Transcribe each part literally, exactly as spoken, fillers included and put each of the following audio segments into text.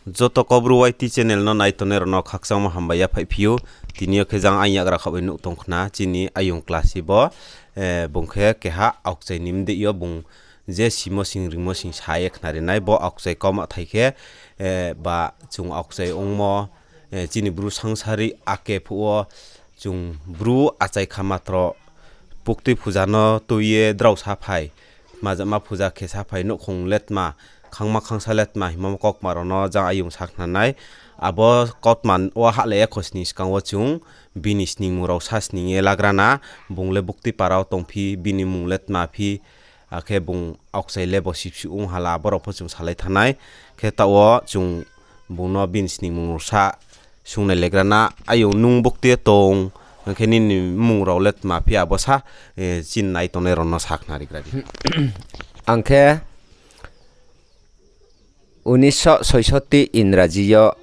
Joto Kaubru Y T channel no nai tongnai rao no khakchangmo hambai yaphaih phi ou. Tini yo khe jang ang yagra khaoh bai nuh tong khna chini ayong class bo, bung khe keha aokchai ni mdeih yo bung je simo sing ringmo sing sa ye khnari nai bo aokchai kauma thai khe, ba chung aokchai ongmo, chini Bru sangsari ake phuh wo chung Bru achai kha matro buktui phuja no tui ye drao sa phai, tma jama phuja khe sa phai, nouhkhong le tma, khangma khangsa le tma hingmo kaukma rao no jang ayong sa khna nai. Abo kautma wo hahlai ya kho sning skang wo chung bini sningmung rao sa sning ye lagra na, bung le buktui para wo tongphi, bini mmung le tma phi, akhe bung aokchai le bo sipsuh ong hala, abo rao pho chung salai thanng nai. Khe taoh wo chung bung no bini sningmung rao sa sungnai legra na, ayong nung buktui ye tong, akhe nini mmung rao le tma phi abo sa, chini nai tongnai rao no sa khnari gra di. Ang khe unisho soisoti Ingraji yo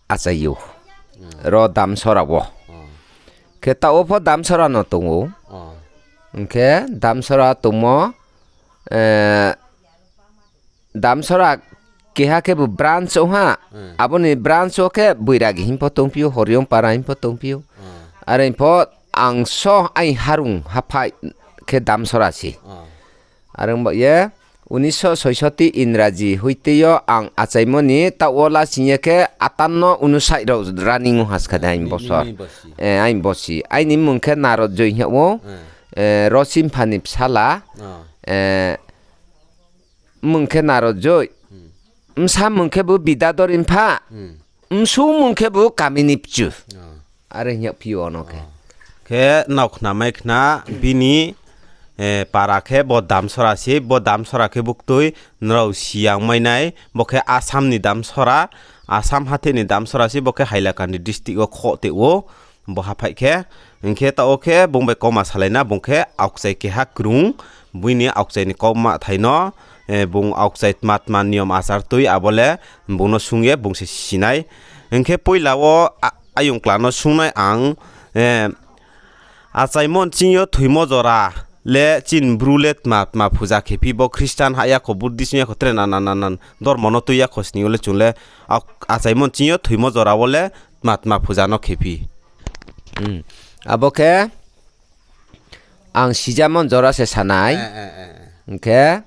achai ou. Ro Damsora wo. Khe taoh wo pho Damsora no tong ou. Hing khe Damsora tongmo, Damsora keha khebu branch ong ha. Abo ni branch wo khe Boiragi hing pho tongphi ou, Horiong Para hing pho tongphi ou. Are pho ang so aini harung haphaih khe Damsora se. Are ong ba ye, unisho soisoti Ingraji hoite yo ang achaimo ni taoh wo lasing ye khe atanno unusaih rao running ong ha skha de aini bosi. Aini mmung khe Narod Joi hing yag ou, Rosim pha ni bsala, mmung khe Narod Joi, bsa mmung khebu Bidador Impha, bsu mmung khebu Kamini Pchu. Are hing yagphi ou no khe. Khe nrao khnamai khna bini para khe bo Damsora se, bo Damsora khe buktui nrao siyang mai nai, bo khe Assam ni Damsora, Assam hathái ni Damsora se, bo khe Hailakandi district wo khoh tei ou, bo haphaih khe. Hing khe taoh wo khe bung bai kauma salai na, bung khe aokchai keha krung, bini aokchai ni kauma thai no, bung aokchai tma tma niyom achar tui abo le bung no sung ye bung se si nai. Hing khe poila wo ayong kla no sung nai ang, achaimo nching yo thoimo jora le chini Bru le tma tma phuja khe phi, bo Christian hah ya kho, Buddhist ya kho, tre nanan dormo no tui ya kho sning yo le chung le achaimo nching yo thoimo jora wo le tma tma phuja no khe phi. Abo khe ang sijamo jora se sa nai. Hing khe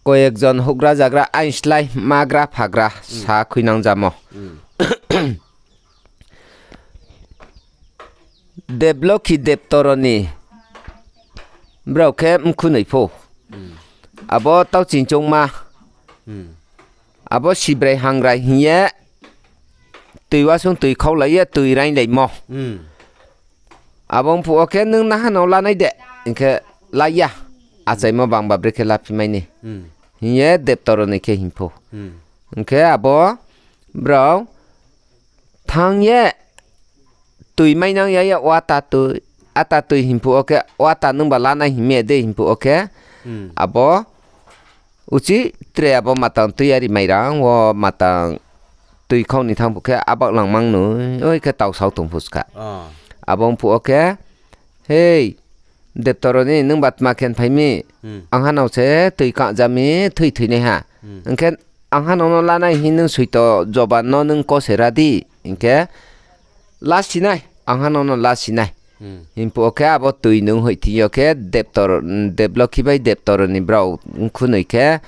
koyek jon houhgra zagra aini slái magra phagra sa khuinang jamo. Deblokhi Debtoroni brao khe mkhunoi pho. Abo tau chingchongma. Abo Sibrai Hangrai hing ye toi wasung toi khaulai ye toi rainglaimo. Abo ongphuh wo khe nung naha no lanai de, hing khe la ya, achaimo bangba brekhe laphimai ni, hing ye Debtoroni khe hing pho. Hing khe abo brao thanng ye toi mainang ya ye, ata toi hingphuh wo khe, ata nungba lanai hingmi de hingphuh wo khe, abo uchih tre abo matang tuiyari mairang wo matang toi khau ni thanng phuh khe abak langmang noi khe tau sao tong phuh ska. Abo ongphuh wo khe, Hei, Debtoroni, nungba tma khe phaimi, angha nao se toi kahjami, thoi thoinaiha. Hing khe angha nao no lanai hing nung soito joban no nung kose ra di. Hing khe, Lasi nai, angha nao no lasi nai. Hingphuh wo khe abo toi nung hoih thing yo khe Debtor, Deblokhi bai Debtoroni brao mkhunoi khe,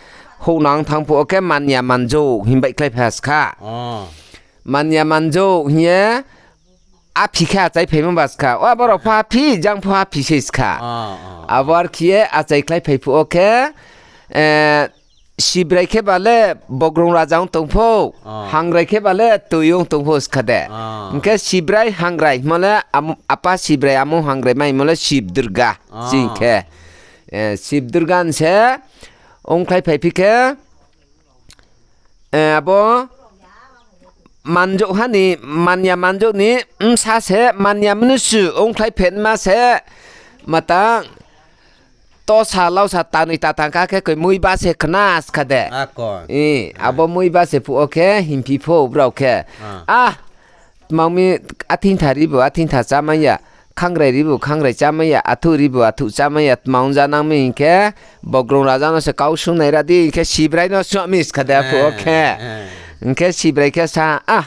houhnang thanng phuh wo khe Manya Manjouh hing baihkhlai pha ska. Manya Manjouh hing ye, aphi khe achai phaimo ba ska. O abo rao pho aphi, jang pho aphi se ska. Abo arkhe ye achai khlai phai phuh wo khe, Sibrai khe ba le Bogrong raja ong tong pho, Hangrai khe ba le toi ong tong pho ska de. Hing khe Sibrai Hangrai hingmo le, apa Sibrai amung Hangrai mai hingmo le Sib Durga. Ching khe, Sib Durga ni se ongkhlai phaiphi khe, abo Manjouhha ni, Manya Manjouh ni bsa se Manya Mnusu ongkhlai phenma se matang tosa lausa tanoi tatang kha khe koi muiba se khna ska de. Abo muiba se phuh wo khe hingphi pho brao khe, A, tma ong mi, athingtha ribu athingtha chámai ya, khangrai ribu khangrai chámai ya, athuh ribu athuh chámai ya, tma ong ja nang mi hing khe, Bogrong raja no se kau sungnai ra di hing khe Sibrai no sung mi ska de phuh wo khe. Hing khe Sibrai khe sa ha, a,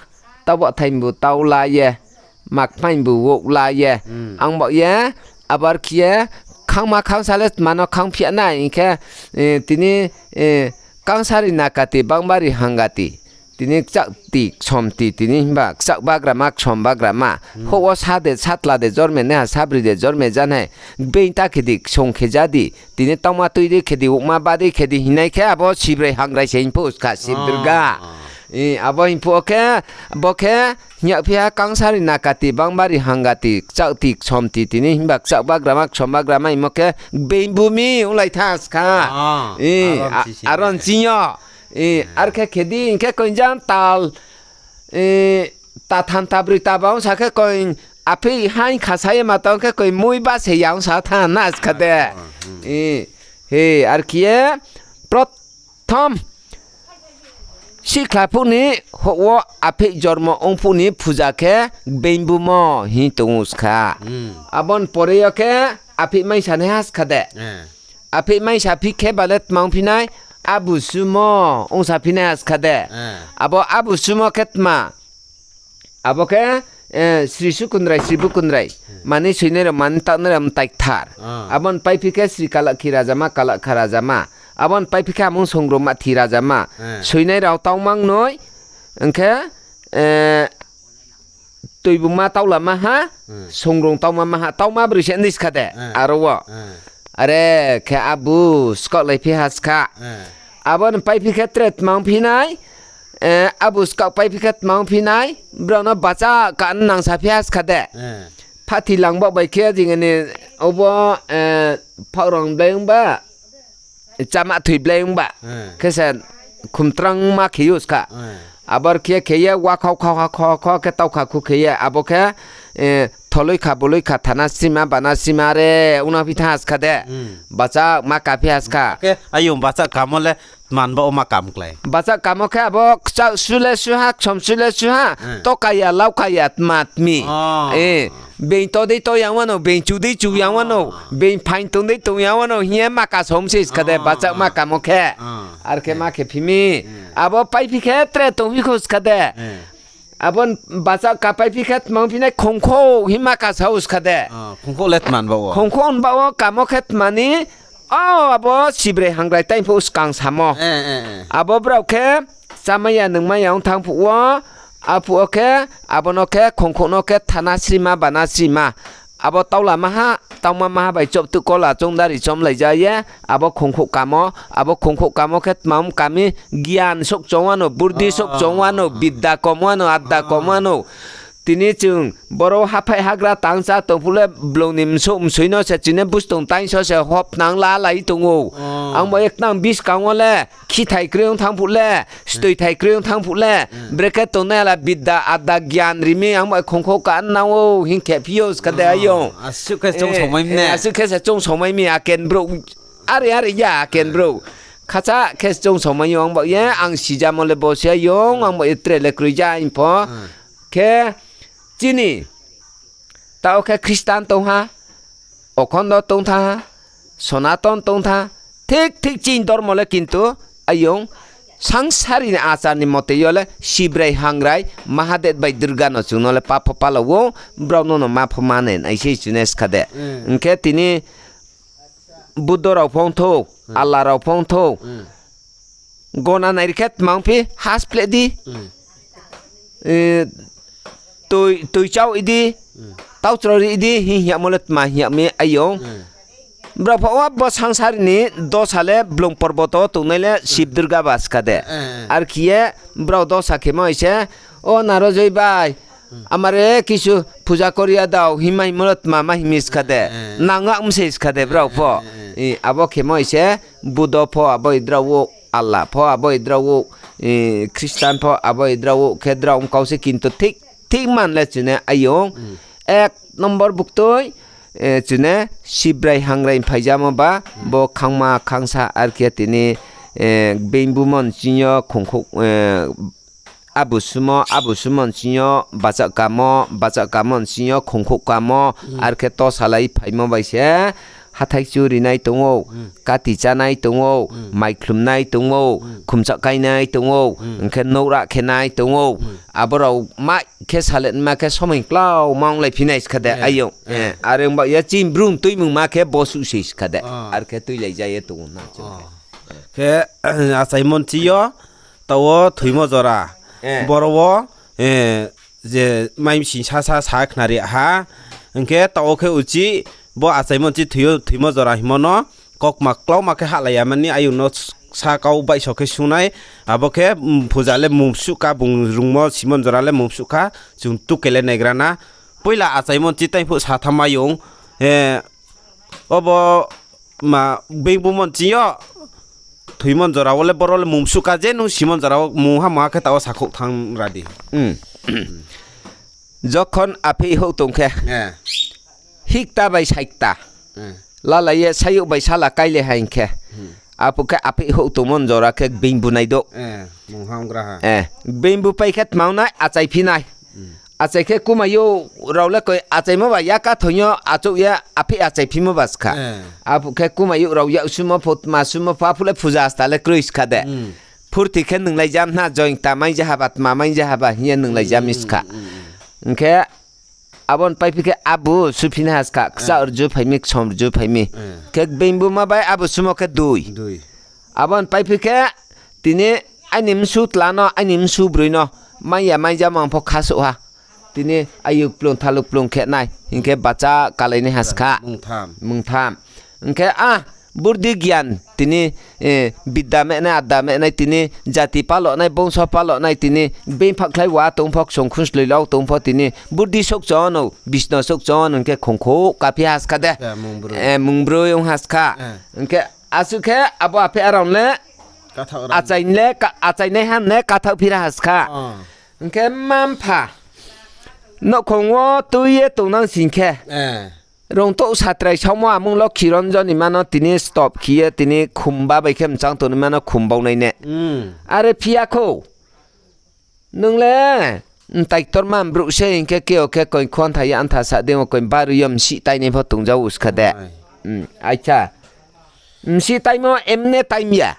tau baohthai bu tau la ye, makmai bu wouh la ye, ang baoh ye, abar khe ye, khangma khangsa le tma no khangphi ya nai, hing khe, tini, kangsari nakati, bangbari hangati, tini kchakti, ksomti, tini himba kchak bagrama, ksom bagrama, houh wo sa de, satla de, jorme naiha, sabri de, jorme ja nai, being ta khe di, ksong khe ja di, tini tauma tui di khe di, wouhma ba di khe di, hingnai khe abo Sibrai hangrai se hing phuh ska, Sibdurga. Abo hing phuh wo khe, bo khe, hing yagphi ha kangsari nakati, bangbari hangati, kchakti, ksomti, tini himba kchak bagrama, ksom bagrama hingmo khe, being bu mi onglai tha ska. Aro nching yo. Ar khe khe di, hing khe koing jang tal, tathan tabroi taba ongsa khe koing aphih haing khasa ye ma tong khe koing mui ba se ya ongsa tha na ska de. He, ar khe ye prothom sikhla phuh ni houh wo aphih jormo ong phuh ni phuja khe being bumo hing tong ou ska. Abo ni pore yo khe aphih maingsa naiha ska de. Aphih maingsa phi khe ba le tma ongphi nai, abu sumo ongsa phi naiha ska de. Abo abu sumo khe tma, abo khe, sri sukundrai, sri bukundrai, mani soinai rao, mani taohnai rao mtai kthar. Abo ni paiphi khe sri kalakhi rajama, kalakha rajama. Abo ni paiphi khe amung songroma thi rajama. Soinai rao taumang noi, hing khe, toibuma taulama ha, songrong tauma maha, tauma broi se ni ska de, aro wo. Are khe abu skaohlaiphi ha ska. Abo ni paiphi khe tre tma ongphi nai, abu skaoh paiphi khe tma ongphi nai, brao no bacha ka nangsa phi ha ska de. Phathi lang baoh bai khe jing ni obo, phakrang blai ongba, chama thoi blai ongba. Khe se khumtrangma khe ou ska. Abar khe khe ye wakhau khau ha kho kho khe taukha khu khe ye abo khe, tholoikha boloikha thana sima bana sima re ongna phi tha ska de. Bacha ma ka phi ha ska. Khe ayong bacha kamo le tman ba wo ma kam klái. Bacha kamo khe abo kchak su le su ha, ksom su le su ha, toka ya, laukha ya, tma tmi. Being to dei to yang wano, being chu dei chu yang wano, being phaing tong dei tong yang wano hing ye ma ka som se ska de, bacha ma kamo khe. Ar khe ma khe phi mi. Abo paiphi khe tre tongphi kho ska de. Abo bacha ka paiphi khe tma ongphi nai, khongkhouh hing ma ka sa ou ska de. Khongkhouh le tman ba wo. Khongkhouh ni ba wo kamo khe tma ni, o abo Sibrai hangrai tai phuh skang samo. Abo brao khe chámai ya nungmai ya ong thanng phuh wo, aphuh wo khe, abo no khe khongkhouh no khe thana srima bana srima. Abo taula maha, tauma maha bai chobtuh kola chongdari chomlai ja ye, abo khongkhouh kamo, abo khongkhouh kamo khe tma ong kami, gian souh chong wano, burdi souh chong wano, bidda kom wano, adda kom wano. Tini chung boro haphaih hagra tang chá tong phuh le blong ni msouh msoi no se chini bustong taingso se hopnang lalai tong ou. Ang bai knang buskang wo le, khithai kroi ong thanng phuh le, stoithai kroi ong thanng phuh le, brekhe tongnai la bidda adda gian rimi ang bai khongkhouh ka nang ou hing khe phi ou ska de ayong. Asuh khe se choungsomai mi aken brouh. Are are ya aken brouh. Khacha khe se choungsomai ou ang bai ye ang sijamo le bo se ayong ang bai ye tre le kroi ja hing pho. Khe chini Taoh khe Khristan tong ha, Okhondo tong tha, Sonaton tong tha, thik thik chini dormo le kintu ayong sangsari ni achar ni mote yo le Sibrai Hangrai Mahadev bai Durga no chung no le pa pho pala ou, brao no no ma pho mane nai se chung ne ska de. Hing khe tini Buddho rao pho ong thou, Allah rao pho ong thou, gona nai ri khe tma ong phi, ha spleh di. Toi, toi chau i di, tau chro ri di, hing hing yamo le tma hing yag mi ayong. Brao pho wa bo sangsari ni dosa le blong porboto tongnai le Sib Durga ba ska de. Arkhe ye brao dosa khemo hai se, o Narojoi bai, amare kisu puja koriya dao, hingma hingmo le tma ma hing mi ska de. Nang yag mi se ska de brao pho. Abo khemo hai se, Buddho pho abo i drao ou, Allah pho abo i drao ou, Khristan pho abo i drao ou, khe drao ong kau se kintu thik, thik man le chung ne ayong. Ek nombor buktui, chung ne Sibrai Hangrai phaijamo ba, bo khangma khangsa arkhe tini, being bumo nching yo khongkhouh, abu sumo, abu sumo nching yo bachak kamo, bachak kamo nching yo khongkhouh kamo, arkhe tosalai phaimo bai se, hathái kchu rinai tong ou, kati chánai tong ou, mai khlumnai tong ou, khumchak kainai tong ou, hing khe nouhra khenai tong ou. Abo rao mai khe salai ma khe somoi klau ma onglaiphi nai skha de, aiyong. Are ong ba ya chini Bru ni tuimungma khe bo suh sei skha de. Are khe tuilai ja ye tong ou na chung khe. Khe, achaimo nchi yo, taoh wo thoimo jora. Boro wo, je mai bsing sasa sa khnari ha. Hing khe taoh wo khe uchih, bo achaimo nchi thoimo jora hingmo no, kaukma klauma khe hahlai ya mani aiyong no sa kau baihso khe sungnai, abo khe, phuja le mungsuh kha, bung rungmo simon jora le mungsuh kha, chung tuke le naigra na. Poila achaimo nchi taiphuh sa thanng mai ong, obo ma being bumon ching yo, thoimon jora wo le boro le mungsuh kha, je nung simon jora wo mungha mungha khe taoh wo sakhouh thanng ra di. Jokhon aphih houh tong khe, hikta bai saikta, lalai ye sayouh bai sala kaile haing khe, aphuh khe aphih houh tongmon jora khe being bu nai douh. Being bu pai khe tma ong nai, achaiphi nai. Achai khe kumayouh rao le koi achaimo ba ya kathoing yo achouh ye aphih achaiphimo ba skha. Aphuh khe kumayouh rao yak sumo pho, tma sumo pho, aphuh le phuja asta le kroi skha de. Phurti khe nunglai jam na, joing ta mai ja haba, tma mai ja haba hing ye nunglai jam skha. Hing khe abo ni paiphi khe abu suphi nai ha skha, kchah rju phai mi, ksom rju phai mi. Khe being buma bai abu sumo khe dui. Abo ni paiphi khe tini aini msu tla no, aini msu broi no, mai ya mai ja mang pho khasouh ha. Tini ayuk kplung thaluk kplung khe nai, hing khe bacha kalai nai ha skha. Mungtham. Hing khe a, burdi gian, tini, bidda mehnai, adda mehnai, tini jati palo nai, bongso palo nai, tini being phakhlai wa tong pho, ksong khunsloi lau tong pho, tini burdi souh chon no, bisno souh chon no, hing khe khongkhouh kaphi ha skha de. Mungbroi ong ha skha. Hing khe asuh khe abo aphih arao le, achainai ha ne kathaoh phira ha skha. Hing khe mma mpha nouhkhong wo tui ye tongnang sing khe, rongtouh satrai saomo amung Lokhi Ronjon ni ma no tini stop khe ye tini khumba bai khe mchang tongnaima no khumbau nai ne. Are phi ya khou. Nung le mtai ktorma brouh se hing khe keo khe koing khontha ye antha sa dei wo koing baroi yo msih tainai pho tongja ou skha de. Acha. Msih taimo emne taim ya.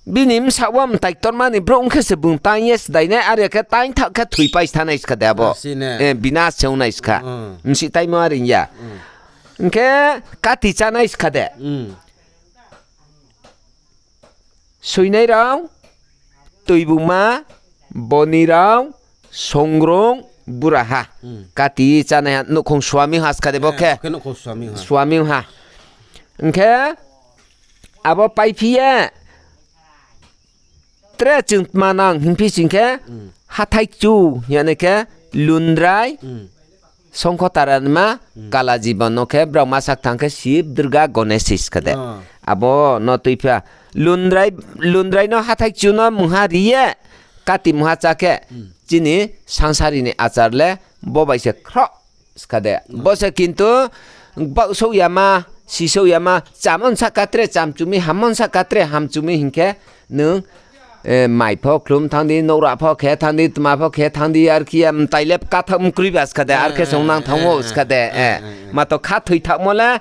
Bini bsaoh wo mtai ktorma ni brouh ong khe se bung taing ye sdai nai, are khe taing thaoh khe thoipai stanai skha de abo. Bina se ong nai skha. Msih taimo are ya. Hing khe kati chánai skha de. Soinai rao, toibuma, boni rao, songrung, buraha. Kati chánai ha, nouhkhong suami ha skha de bo khe. Suami ha. Hing khe abo paiphi ye tre chung tma nang hingphi sing khe, hathái kchu hing ye nai khe, lundrai, songkho tara ni ma, kala jibon no khe brao ma sak thanng khe Sib, Durga, Gonesh se skha de. Abo no tuiphi ha. Lundrai no hathái kchu no mungha ri ye, kati mungha chá khe, chini sangsari ni achar le bo bai se khroh skha de. Bo se kintu, baohsouh yama, sisouh yama, chámo sahka tre chámchu mi, hammo sahka tre hamchu mi hing khe, nung, mai pho khlum thanng di, nouhra pho khe thanng di, tma pho khe thanng di, arkhe ye mtai le kathaoh mkroi ba skha de, arkhe se ong nang thanng ou skha de. Mato khathoi thaohmo le,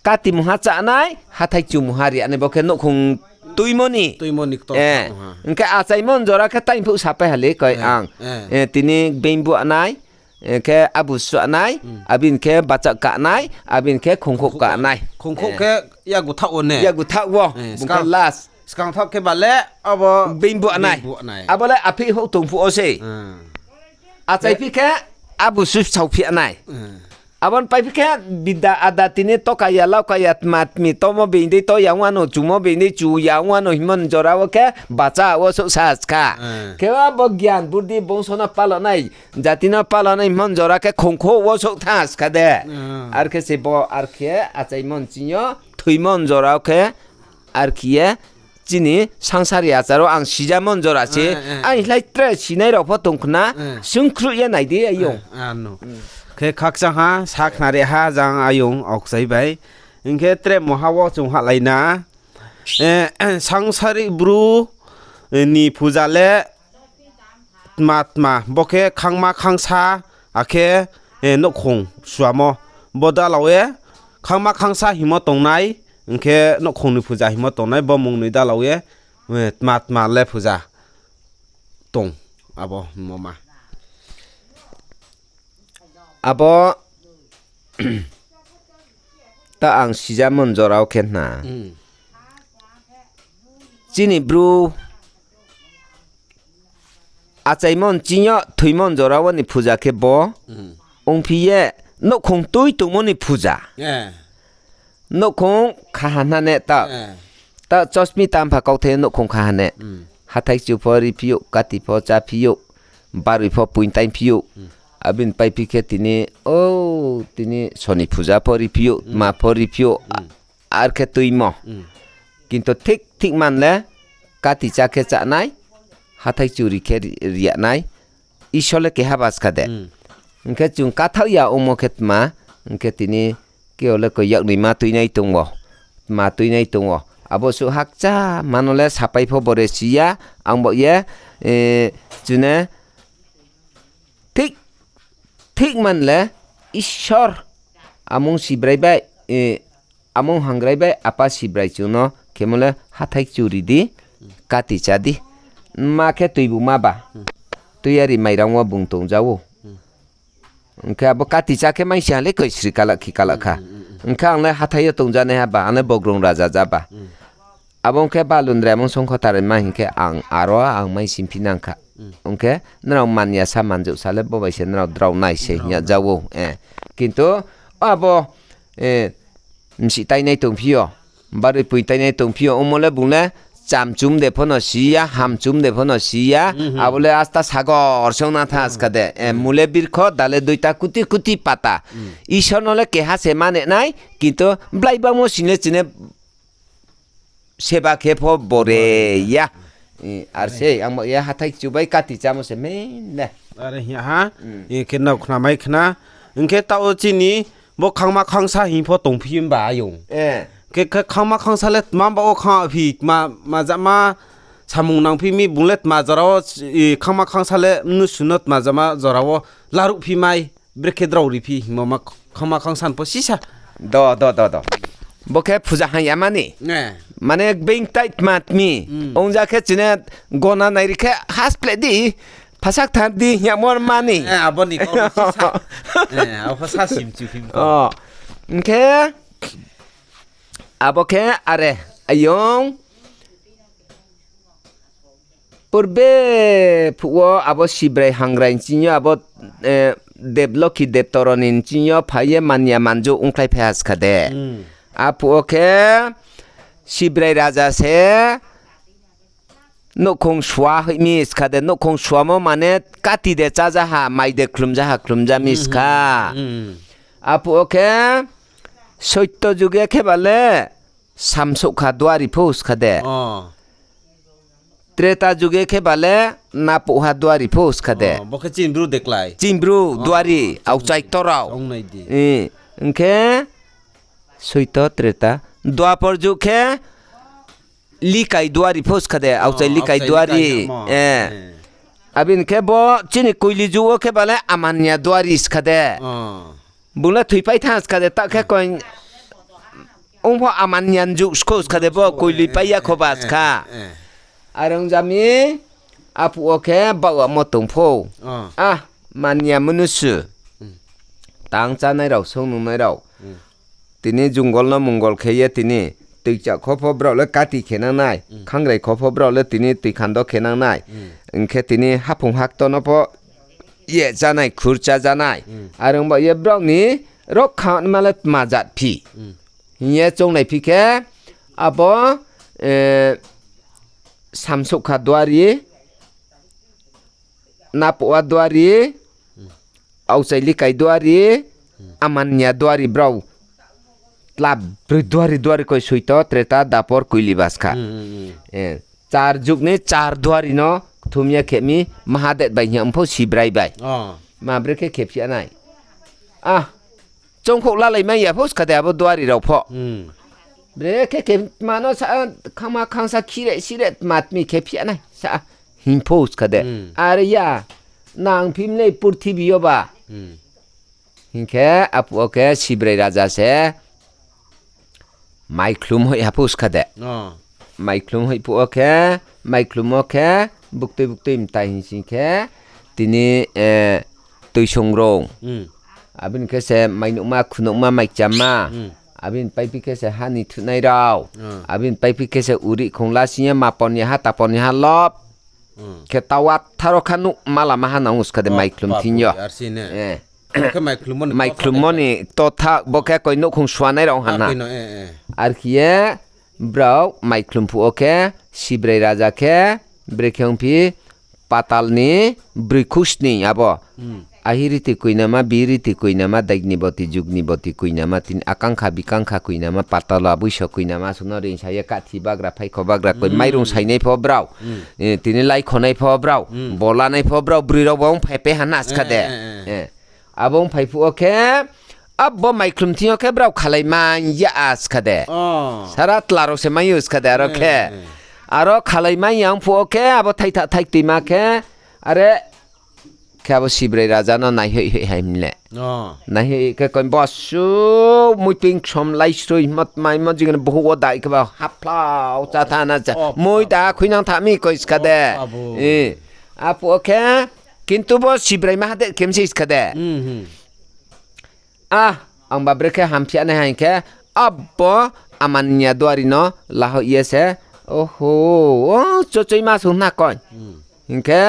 kati mungha chánai, hathái kchu mungha ri anai bo khe nouhkhong tuimo ni. Hing khe achaimo jora khe taingphuh sapai ha le koi ang. Tini being bu anai, khe abu suanai, abini khe bachak kanai, abini khe khongkhouh kanai. Khongkhouh khe yagu thaoh wo ne? Yagu thaoh wo. Bung khe last. Skang thaoh khe ba le abo being bu anai. Abo le aphih houh tong phuh wo se. Achaiphi khe abu su saophi anai. Abo ni paiphi khe bidda ada tini toka ya, lauka ya, tma tmi tomo being dei to ya ong ano, chumo being dei chu ya ong ano hingmo jora wo khe bacha wo souhsa skha. Khe abo gyan burdi bongso no palo nai, jati no palo nai hingmo jora khe khongkhouh wo souh thanng skha de. Arkhe se bo arkhe achaimo nching yo thoimo jora wo khe, arkhe ye chini sangsari achar wo ang sijamo jora se. Ang slái tre sinai rao pho tong khna, sungkhruh ye nai di ayong. Khe khakchang ha, sakhnari ha jang ayong Aokchai bai. Hing khe tre mungha wo chung hahlai na. Sangsari Bru ni phuja le tma tma, bo khe khangma khangsa, akhe nouhkhong suamo. Bo dalao ye Khangma khangsa hingmo tongnai, hing khe nouhkhong ni puja hingmo tongnai, bo mung noi dalao ye, eh, tma tma le puja tong, abo hingmo ma. Abo ta ang sijamo ni jora wo khe hna. Hmm. Chini Bru achaimo ni ching yo thoimo ni jora wo ni puja khe bo. Hmm. Ongphi ye nouhkhong tui tongmo ni puja. Eh. Nouhkhong khaha hna ne ta. Eh. Ta chosmi tampha kauthai nouhkhong khaha ne. Hmm. Hathái kchu pho riphi ou, kati pho cháphi ou, baroi pho poing taingphi ou. Hmm. Abini paiphi khe tini, o, tini soni puja pho riphi ou, hmm, tma pho riphi ou, hmm, a-, ar khe tuimo. Hmm. Kintu thik thik man le, kati chá khe chánai, hathái kchu ri khe ri-, ri ya nai, Isor le keha ba skha de. Hmm. Hing khe chung kathaoh ya ongmo khe tma, hing khe tini keo le koi yaknoima tuinai tong ou, tma tuinai tong ou. Abo suh hakcha mano le sapai pho bore si ya, ang bo ye, eh, chune thik, thik man le Isor amung Sibrai bai, eh, amung Hangrai bai Apa Sibrai chung no khemo le hathái kchu ri di, kati chá di. Ma khe tuibu ma ba. Tuiyari mairang wo bung tong ja ou. Hing khe abo kati chá khe maing si ha le koi sri kala khi kala kha. Hing khe ang le hathái yo tong ja naiha ba, ang le bogrung raja ja ba. Abo ong khe balun re mung songkho taraima hing khe ang aro ang mai simphi nang kha. Ong khe nrao man ya sa manjouh sa le bo bai se nrao drao nai se hing ya ja ou. Kintu abo, eh, msih tainai tongphi yo, baroi poi tainai tongphi yo, ongmo le bung le chamchum de pho no si ya, hamchum de pho no si ya, abo le asta sagor se ong na tha skha de. Eh, mung le birkho, dale duita, kuti kuti pata. Isor no le keha se mane nai, kintu blai bangmo sing le chini seba khe pho bore ya. Eh, ar se, ang bo ye hathái kchu bai kati chámo se main le. Are hing ya ha, eh, khe nrao khna mai khna. Hing khe taoh wo chini bo khangma khangsa hing pho tongphi himba ayong. Eh. Khe, khe khangma khangsa le tma ba wo khang phi, ma, ma jama samung nangphi mi bung le tma jora wo, eh, khangma khangsa le mnusu no tma jama jora wo laruhphi mai. Brekhe drao riphi hingmo ma khangma khangsan pho sisa. Do, do, do, do. Bo khe puja hang ya mani. Mane being tai tma tmi. Ong ja khe chini gona nai ri khe hasple di, phasak thar di hing ya mor mani. Abo ni kau sisa. Abo sa sim chu phim kau. Hing khe abo khe are ayong purbe phuh wo abo Sibrai Hangrai ni ching yo abo, eh, Deblokhi Debtoroni ni ching yo phai ye man ya manjouh ongkhlai phai ha skha de. Aphuh wo khe Sibrai raja se nouhkhong sua hoih mi skha de, nouhkhong suamo mane kati de chája ha, mai de khlumja ha, khlumja mi skha. Aphuh wo khe soito juge khe ba le samsouhkha duari pho skha de. Treta juge khe ba le napouhha duari pho skha de. Chini Bru duari, aokchai ktorao. Hing khe soito, treta, duapor jug khe likai duari pho skha de, aokchai likai duari. Abini khe bo chini koili jug wo khe ba le amanya duari skha de. Bung le thoipai thanng skha de, taoh khe koi ong pho amanya jug skho skha de, bo koili pai ya kho ba skha. Are ong ja mi, aphuh wo khe baoh yamo tong pho. Ah, manya mnusu. Tang chánai rao, song nungnai rao. Tini jungol no mungol khe ye tini toi chak kho pho brao le kati khe nang nai, khangrai kho pho brao le tini toi khando khe nang nai. Hing khe tini haphung hakto no pho ye chánai, khur chá janai. Are ong ba ye brao ni rokha ma le tma jat phi hing ye choungnai phi khe, abo, eh, samsouhkha duari, napouhha duari, aokchai likai duari, amanya duari brao tla broi duari duari koi soito, treta, dapor, koili ba skha. Char jug ni char duari no kthum ye khe mi Mahadev bai hing ya ong pho Sibrai bai. Ma brekhe khe phi ya nai. Ah, choungkhouh lalai mai ya pho skha de abo duari rao pho. Brekhe khe tma no sa, khangma khangsa khire sire tma tmi khe phi ya nai sa hing pho skha de. Are ya, nang phim le purthimbi yo ba. Hing khe aphuh wo khe Sibrai raja se Maikhlum hoih ha pho skha de. Maikhlum hoih phuh wo khe, maikhlum wo khe, buktui buktui mtai hing sing khe, tini, eh, Tuisongrong. Abo ni khe se mainouhma, khunouhma, maikchamma. Abo ni paiphi khe se ha ni thuhnai rao. Abo ni paiphi khe se urih khongla sing ye mapon ya ha, tapon ya ha lop. Khe tawa tharo kha nuh ma lama ha nang skha de maikhlum thing yo. Maikhlummo ni totha bo khe koi nouhkhong suanai rao ha na. Arkhe ye brao maikhlum phuh wo khe Sibrai raja khe brekhe ongphi patal ni broi khusning abo. Ahi riti kuinama, bi riti kuinama, daigni boti, jugni boti kuinama, tini akangkha, bikangkha kuinama, patal wo abuiso kuinama, suno ringsa ye kathi bagra, phaikho bagra, koi mairung sainai pho brao. Eh, tini laikhonai pho brao, bolanai pho brao, broi rao bo ongphai pe ha na skha de. Abo ongphai phuh wo khe, abo maikhlum thing yo khe brao khalaimai ya skha de. Sara tla rao se mai yo skha de aro khe. Aro khalaimai ya ong phuh wo khe, abo thaitha thaiktuima khe, are khe abo Sibrai raja no naihoih hoih hai mle. Naihoih khe koi bosu muiting ksom laisroi himo tmaimo jigin bohouh wo dai khe ba haphlao chá tha na cha. Moi da khuinang tha mi koi skha de. Aphuh wo khe, kintu bo Sibrai ma ha de khe mse skha de. A, angba brekhe hamphi ya nai hing khe, abo amani ya duari no lahoih ye se, oho, o chochoima sung na koi. Hing khe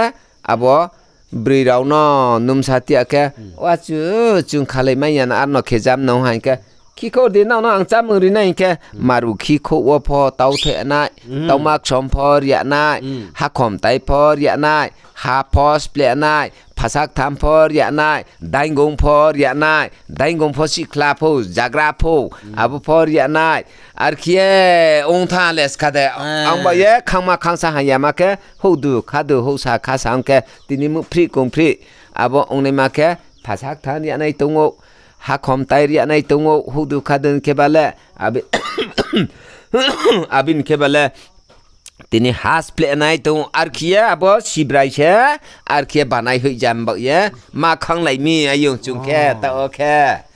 abo broi rao no numsa ti ya khe, o achu, chung khalaimai ya na, arno khe jam no hing khe, khikhouh di nang no ang chámung ri nai hing khe, maru khikhouh wo pho tau the nai, tauma ksom pho ri ya nai, hakhom tai pho ri ya nai, ha pho spleh nai, phasak tham pho ri ya nai, dainggong pho ri ya nai, dainggong pho sikhla pho, jagra pho, abo pho ri ya nai. Arkhe ye ong tha le skha de, angba ye khangma khangsa hang yama khe, houhdu khadu houhsa khasa ong khe, tini muhphrih kungphrih, abo ongnaima khe, phasak tham ri ya nai tong ou, hakhom tai ri ya nai tong ou, houhdu khadu khe ba le, abi-, abo ni khe ba le, tini ha spleh nai tong ou, arkhe ye abo Sibrai se, arkhe ye banai hoih jam baoh ye, ma khanglai mi ayong chung khe, taoh wo khe.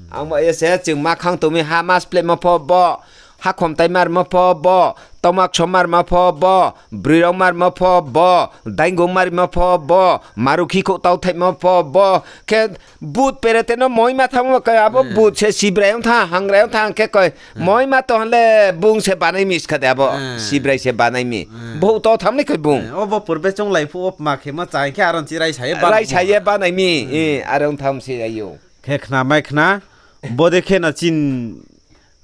Ang baoh ye se chung ma khang tong mi ha ma splehmo pho bo, hakhom tai marmo pho bo, tauma ksom marmo pho bo, broi rao marmo pho bo, dainggong marmo pho bo, maru khikhouh tau thaihmo pho bo, khe but perete no moima thanngmo khe abo but se Sibrai ong tha, hangrai ong tha hing khe koi, moima tong le bung se banai mi skha de abo, Sibrai se banai mi. Bohouh to tham le koi bung. Obo purbe chounglai phuh wo ma khemo chá hing khe aro chi raisa ye banai mi, are ong tham se ayo. Khe khna mai khna, bodei khe no chini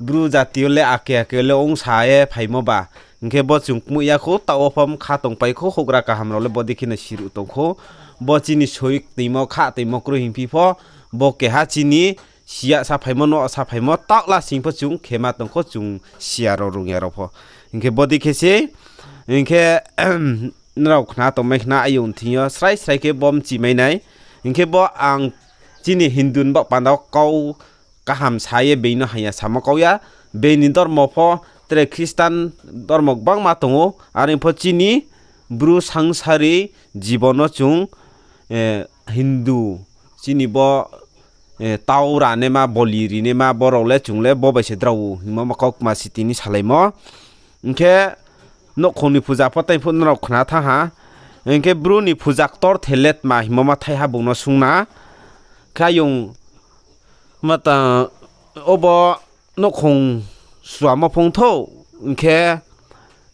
Bru jati yo le ake ake le ongsa ye phaimo ba. Hing khe bo chung kmuh ya khou, taoh wo pho mkha tongpai khou, houhgra kaham rao le bodei khe no siruh tong khou. Bo chini soi toimo, kha toimo kroi hingphi pho, bo keha chini siya saphaimo, no saphaimo, taoh lasing pho chung khema tong khou, chung siya rao rung ya rao pho. Hing khe bodei khe se, hing khe, nrao khna tongmai khna ayong thing yo, srai srai khe bo mchimai nai. Hing khe bo ang chini Hindu ni baoh panda wo kau kaham sa ye being no haya samo kau ya. Being ni dormo pho tre Christian dormo gbangma tong ou. Are pho chini Bru sangsari jibon no chung, eh, Hindu chini bo, eh, tau ranema, boli rinema, borao le chung le bo bai se drao hingmo ma kau kma si tini salaimo. Hing khe nouhkhong ni puja pho tai phuh nrao khna thanng ha. Hing khe Bru ni puja ktorther le tma hingmo ma thaiha bung no sung na. Khe ayong mata obo nouhkhong suamo phongthou, hing khe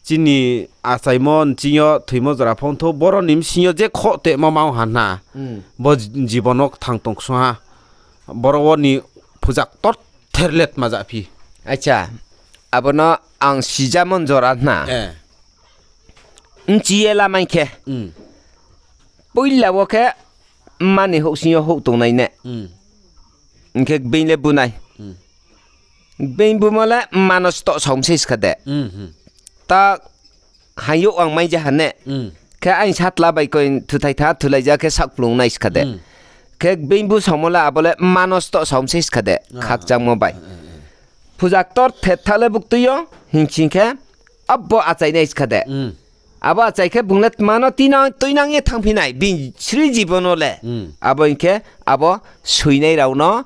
chini achaimo nching yo thoimo jora phongthou, boro ni bsing yo je khoh temo ma ong ha hna. Bo jibon no kthang tong ksung ha. Boro wo ni puja ktorther le tma ja phi. Acha, abo no ang sijamo jora hna. Nchi ye lamai khe. Poila wo khe mma ni houhsing yo houh tongnai ne. Hing khe gbeing le bunai. Gbeing bumo le mma no stoh saong se skha de. Ta hayouh ang mai ja ha ne. Khe aini satla bai koi thuthai tha thulai ja khe sakplung nai skha de. Khe gbeing bu saomo le abo le mma no stoh saong se skha de. Khakchangmo bai. Puja ktorther tha le buktui yo, hing sing khe, abo achai nai skha de. Abo achai khe bung le tma no tuinang ye thanngphi nai, bini sri jibon no le. Abo hing khe, abo soinai rao no,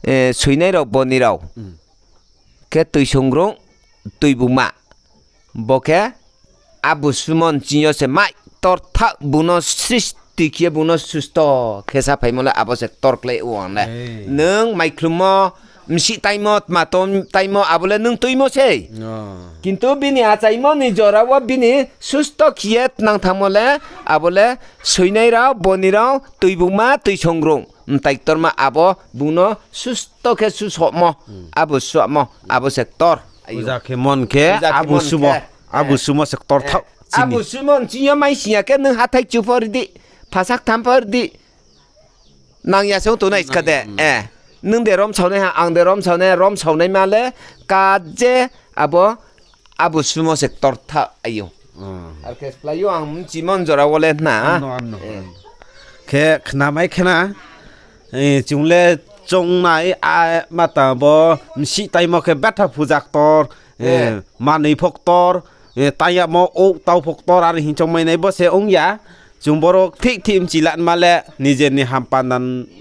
eh, soinai rao, boni rao. khe toisongrung, toibuma. Bo khe abo sumo nching yo se mai ktor thaoh bung no sristi khe ye bung no susto khe saphaimo le abo se ktor klái ou ang le. Nung maikhlumo, bsih taimo, tma taimo abo le nung tuimo sei. Kintu bini achaimo ni jora wo bini susto khe ye tnang thanngmo le, abo le soinai rao, boni rao, toibuma, toisongrung, mtai ktorma abo bung no susto khe susomo, abo suamo, abo se ktor. Puja khe mon khe, abo sumo se ktor thaoh. Abo sumo nching yo mai sing ya khe nung hathái chu pho ri di, phasak tham pho ri di. Nang ya se ong tongnai ska de. Nung de romsaonaiha, ang de romsaonai, romsaonaima le ka je abo, abo sumo se ktor thaoh aiyong. Ar khe splái yo ang mchimo jora wo le hna. Khe khnamai khna, chung le choungnai, a, mata bo bsih taimo khe betha puja ktor, manoi pho ktor, tang yamo ou tau pho ktor, are hing choungmai nai bo se ong ya. Chung boro thik thik mchi lanma le, nijer ni hampanda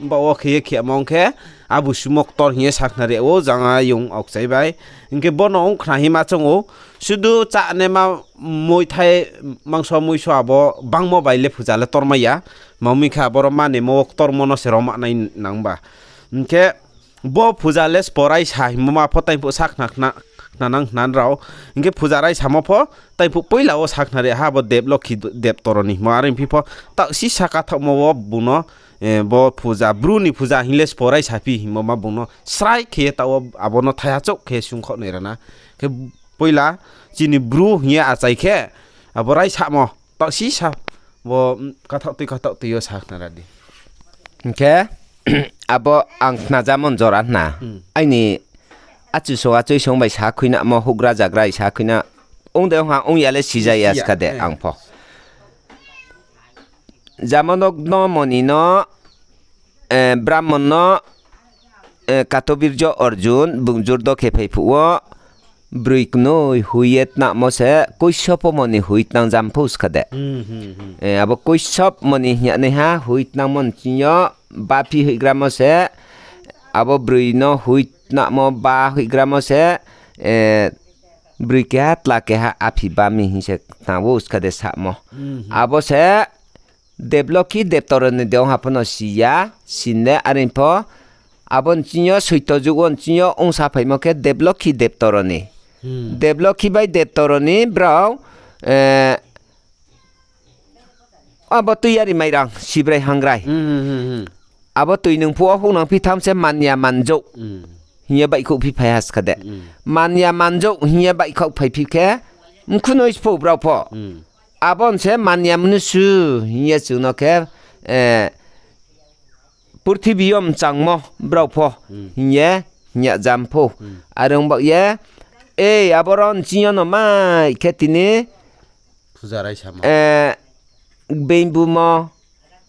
ba wo khe ye khemo ong khe, abo sumo ktor hing ye sakhnari ou, jang ayong aokchai bai. Hing khe bono ong khna hima choung ou, sudu chánaima moithai mangso muiso abo bangmo bai le puja le tormai ya. Tma hing khe aboro manimo wo ktormo no se roma nai nang ba. Hing khe bo puja le sbo raisa hingmo ma pho taingphuh sa khna, khna, khna nang khna rao. Hing khe puja raisamo pho taingphuh poila wo sakhnari ha bo Deblokhi Debtoroni hingmo, are phi pho taoh sisa kathaohmo wo bung no, bo puja, Bru ni puja hing le sbo raisa phi hingmo ma bung no srai khe ye taoh wo abo no thaiha chouh khe sungkhaoh nai rana. Khe poila chini Bru hing ye achai khe abo raisamo taoh sisa bo kathaoh tui kathaoh tui yo sakhnari di. Hing khe abo ang khnajamo jora hna. Aini achuso achuisong bai sa khuinamo houhgra zagra sa khuina ong de ong ha ong ya le sija ya ska de ang pho. Jamonogno moni no, Brahmon no, Katobirjo Arjun bung jurdo khe phai phuh wo, broi knoi hui ye tnangmo se koisopo moni hui tnang jam pho ska de. Abo koisop moni hing ya naiha hui tnangmo nching yo, baphi hoihgramo se, abo broi no hui tnangmo ba hoihgramo se, broi keha tla keha aphi ba mi hing se tnang ou ska de samo. Abo se Deblokhi Debtoroni de ong ha pho no si ya, sin le are pho. Abo nching yo soito jug wo nching yo ong saphaimo khe Deblokhi Debtoroni. Deblokhi bai Debtoroni brao, abo tuiyari mairang, Sibrai hangrai. Abo tui nung phuh wo houhnang phi tham se manya manjouh hing ye baihkhouh phi phai ha ska de. Manya manjouh hing ye baihkhouh phai phi khe, mkhu noi sphouh brao pho. Abo se manya mnusu hing ye chung no khe, purthimbi yo mchangmo brao pho hing ye hing ya jam pho. Are ong baoh ye, ei, aboro nching yo no mai khe tini being bumo,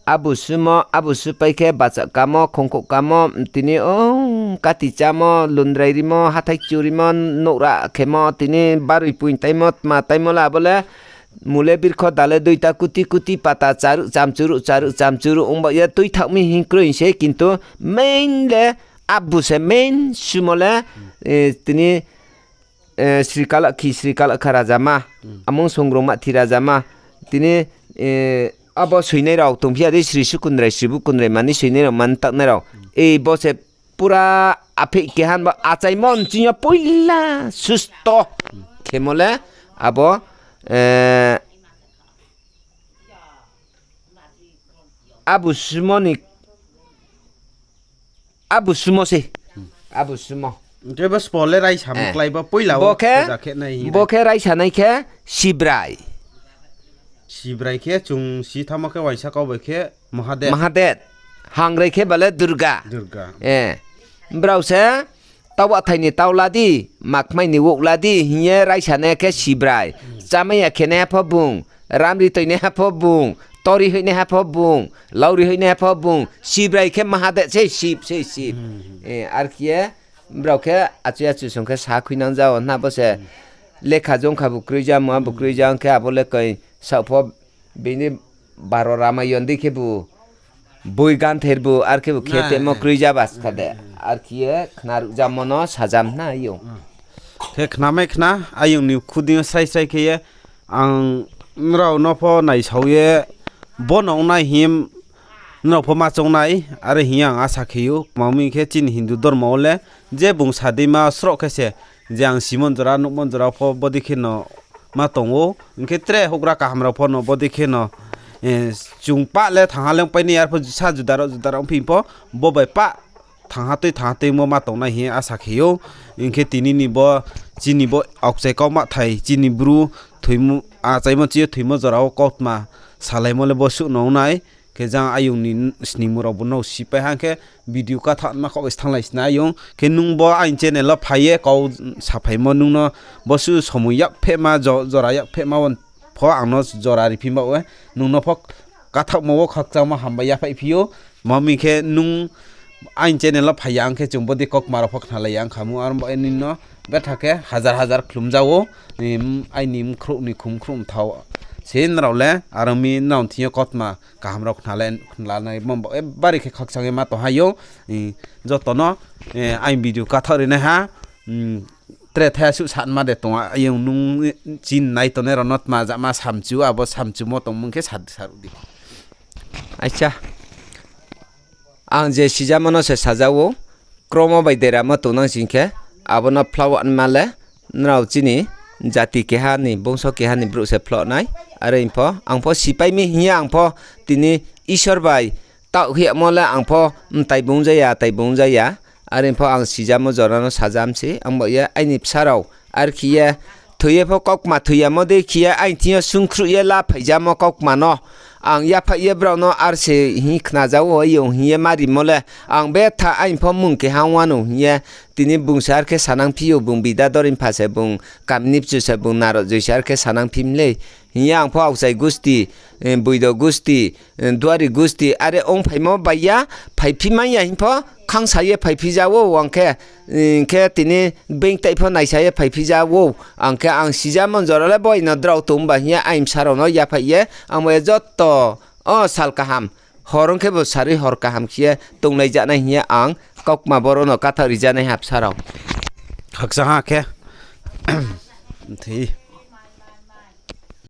abo sumo, abo supai khe bacha kamo, khongkhouh kamo, tini ong kati chámo, lundrai rimo, hathái kchu rimo, nouhra khemo, tini baroi poing taimo, tma taimo le abo le, mule birkho dale duita kuti kuti pata charuh chamchuruh charuh chamchuruh ong baoh ye tuithaoh mi hing kroi se, kintu main le abo se main sumo le, tini Sri Kalakhi, Sri Kalakha rajama, amung Songrongma Thi rajama, tini abo soinai rao tongphi ya dei, Sri Sukundrai, Sri Bukundrai, mani soinai rao, mani taknai rao. Ei bo se pura apheih keha ba achaimo nching yo poila susto khemo le abo, abo sumo ni, abo sumo se, abo sumo. Hing khe bo sbo le raisamo klái bo poila wo bo khe raisa nai khe Sibrai. Sibrai khe chung si thanngmo khe uaingsa kau bai khe Mahadev. Hangrai khe bale Durga. Brao se, taubathai ni tau la di, makmai ni wouh la di hing ye raisa nai khe Sibrai. Chámai ya khenaiha pho bung, ramri toinaiha pho bung, tori hoihnaiha pho bung, lauri hoihnaiha pho bung, Sibrai khe Mahadev se, Sib se, Sib. Arkhe ye, brao khe achu achu song khe sa khuinang ja wo hna bo se. Lekha jongkha bu kroija, mua bu kroija, ong khe abo le koi saoh pho bini baro Ramayon dei khe bu boi ganther bu, arkhe bu khe temo kroija ba ska de. Arkhe ye khnaruh jamo no sajam hna yo. Khe khnamai khna, ayong ni khuding yo srai srai khe ye, ang nrao no pho naisao ye, bo no ong nai hing ye, nrao pho ma choung nai, are hing ye ang asa khe ou, tma hing khe chini Hindu dormo wo le, je bung sa dei ma sroh khe se, je ang simon jora, nuhmon jora pho bodei khe no ma tong ou, hing khe tre houhgra kaham rao pho no bodei khe no, chung pah le thangha le ongpai nai, arpho sa juda rao juda rao ongphi pho, bo bai pah thangha tui thangha tuimo ma tong nai hing ye asa khe ou. Hing khe tini ni bo chini bo aokchai kau mathai chini Bru thoimo, achaimo chi yo thoimo jora wo kautma salaimo le bo suh no ong nai. Khe jang ayong ni sningmung rao bo no sipai ha khe video kathaoh ma kau bai sthanglai sna ayong. Khe nung bo aini channel wo phai ye kau saphaimo nung no bo suh somoi yakphehma jo-, jora yakphehma wo pho ang no jora riphi baoh ye. Nung no pho kathaohmo wo khakchangmo hambai yaphaih phi ou. Tma hing khe nung aini channel wo phai ya ong khe chung bodei kautma rao pho khnalai ya ong kha mu, aro baoh ye nini no betha khe hazar hazar khlumja ou. Aini mkhrouh ni khum khrouh mthao se nrao le, aro mi nrao thing yo kautma kaham rao khnalai, khnalanaimo baoh ye bari khe khakchang ye ma tong ha ou. Joto no aini video kathaoh ri nai ha. Tre thai suh sanma de tong, ayong nung chini nai tongnai rao no tma jama samchu, abo samchumo tongmung khe sa, saruh di. Acha, ang je sijamo no se saja ou, kromo bai deramo tongnang sing khe, abo no phlohma le, nrao chini jati keha ni, bongso keha ni brouh se phloh nai, are pho, ang pho sipai mi hing ye ang pho tini Isor bai taoh hoih yamo le ang pho mtai bung ja ya, tai bung ja ya, are pho ang sijamo jora no sajam se, ang baoh ye aini bsa rao, are khe ye thoi ye pho kautma thoi yamo dei khe ye aini thing yo sungkhruh ye laphaijamo kautma no ang yaphaih ye brao no are se hing khnaja ou, ayong hing ye ma rimo le, ang betha aini pho mung keha ong wanou hing ye, tini bung se are khe sanang phi ou, bung bidador mpha se, bung kamini bchu se, bung narok joi se are khe sanang phi mlei. Hing ye ang pho aokchai gusti, boido gusti, duari gusti, are ongphaimo bai ya, phaiphi mai ya hing pho, khangsa ye phaiphi ja ou, ang khe, hing khe tini being tai pho naisa ye phaiphi ja ou, ang khe ang sijamo jora le boi no drao tong ba hing ye aini bsa rao no yaphaih ye, ang bo ye joto, o sal kaham, hor ong khe bo sarui hor kaham khe ye tonglai ja nai hing ye ang kautma boro no kathaoh ri ja nai ha bsa rao. Khakchang ha khe. Mthi.